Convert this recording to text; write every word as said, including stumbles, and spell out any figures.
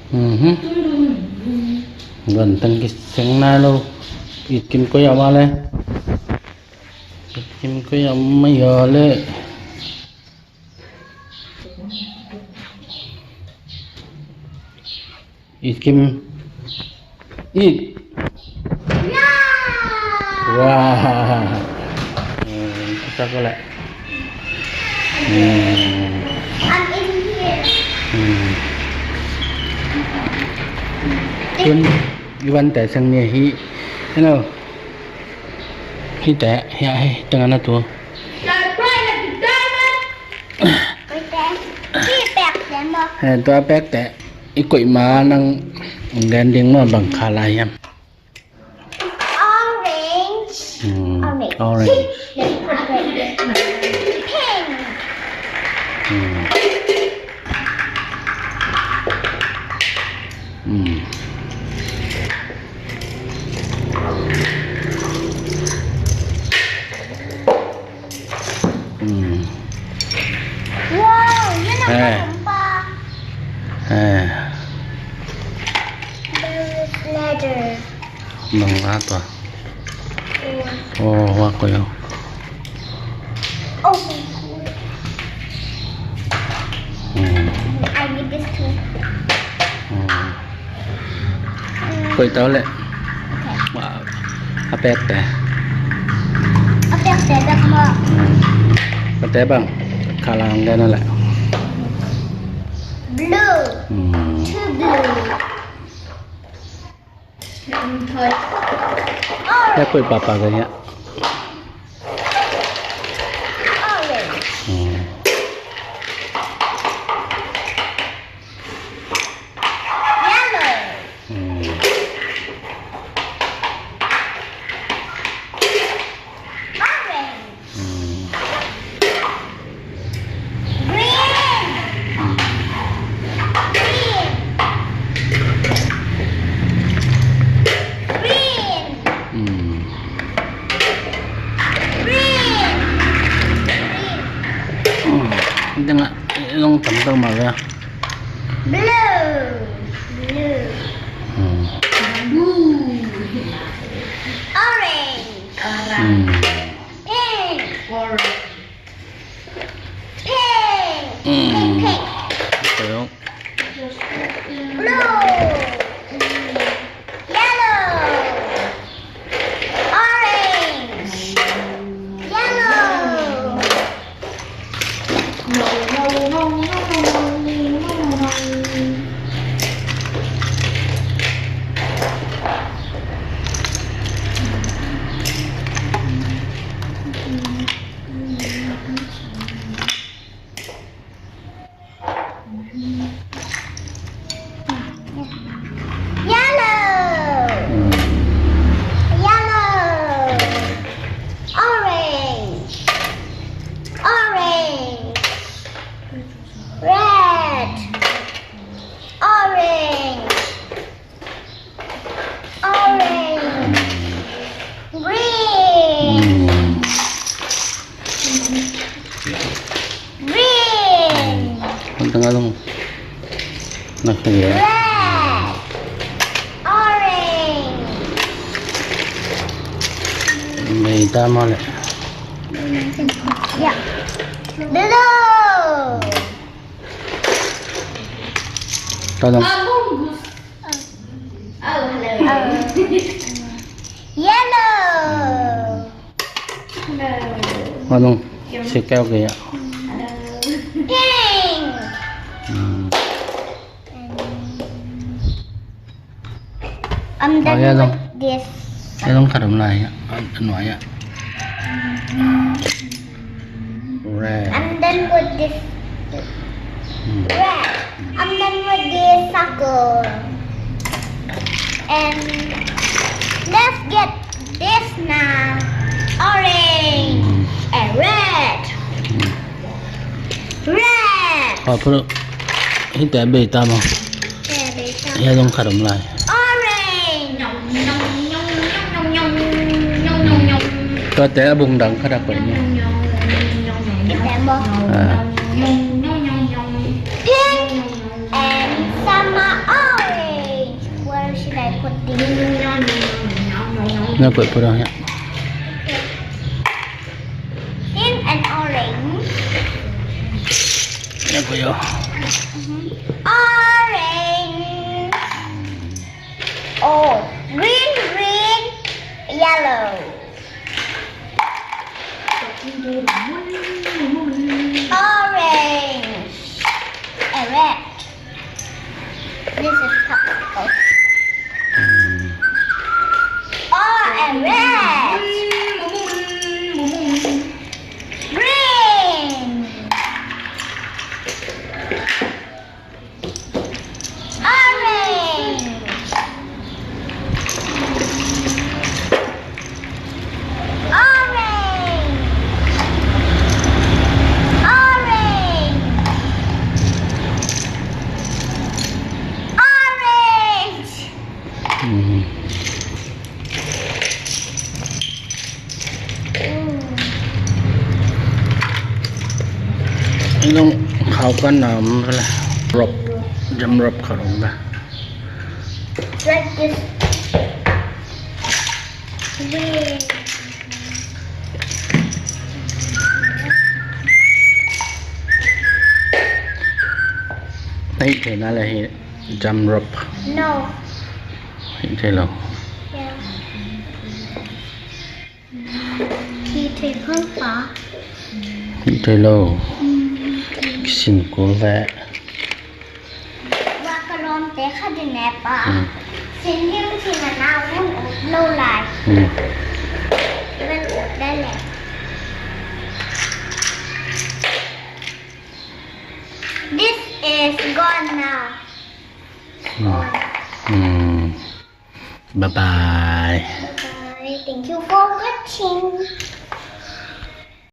Mhm. Gan tang kiseng nai lo. It kim ko ya ma le. It kim ko ya ma ya le. It kim. It. Wow. Hmm, kusa ko le. Hmm. I'm in here. Hmm. Tun, iwan te sang ni hi. Hello. Hi te, hi, hi, tengah na tu. He, tua pek te. I koih ma nang gen ding maw, bang kha lai hiam? Orange. Hmm, orange. Orange. Pink. Hmm. Hmm. Hmm. Wow, yun ang Eh. Talumpa. Eh. There is letter. Bang a tua. Oh. Oh, wa ko yo. Oh my God. Hmm. I need this too. Hmm. Koih tau le. Okay. Wa, a pek te. A pek te bek maw. Hmm. A pek te bang. Kha lai hong gen le. Blue. Hmm. Two blue. Orange. Pek koih papa ka ya. Orange. Hmm. Yellow. Hmm. Orange. Hmm. Green. Hmm. Green. Green. Hmm. Green. Green. Hmm. Tingah, eh, long tam tau ma ya. Blue. Blue. Hmm. Blue. Orange. Hmm. Pink. Orange. Pink. Hmm. Pink, pink. Blue. Yellow. Orange. Yellow. Yellow. Hmm. Yellow. Orange. Orange. Red. Orange. Orange. Green. Hmm. Green. Ang tanga lang. Nasa iya. Red. Orange. May tama le. Yeah. Blue. Tadong. Yellow. Anong? Si kau kaya. Pink. Hmm. I'm done with this. Yellow khat om lai ya. Anu ya. Red. I'm done with this. Hmm. Red. I'm done with this circle. And let's get this now. Orange and red. Hmm. Red. Hita bei ta maw. Hita bei ta. Hia zong khat om lai. Orange. Tuate a bung dang khat a koih ni. Hita maw. Ah. Pink and some are orange. Now put, put on here. Pink and orange. Now put your orange. Oh, green, green, yellow. Orange and red. This is popsicle. Oh, and red. Green. Orange. Orange. Orange. Orange. Ih zong khauh kan na om ve le. Rope, jump rope khat om ve. Like this. Wait. Hih theih na le hih jump rope. No. Hih thei lo. Yeah. Hih thei khong pa. Hih thei lo. Kisin kul ve. Wa ka lawmte khat in e pa. Sin ding sin a na un ut lo lai. Ven ut de le. This is gone now. Bye bye. Bye. Thank you for watching.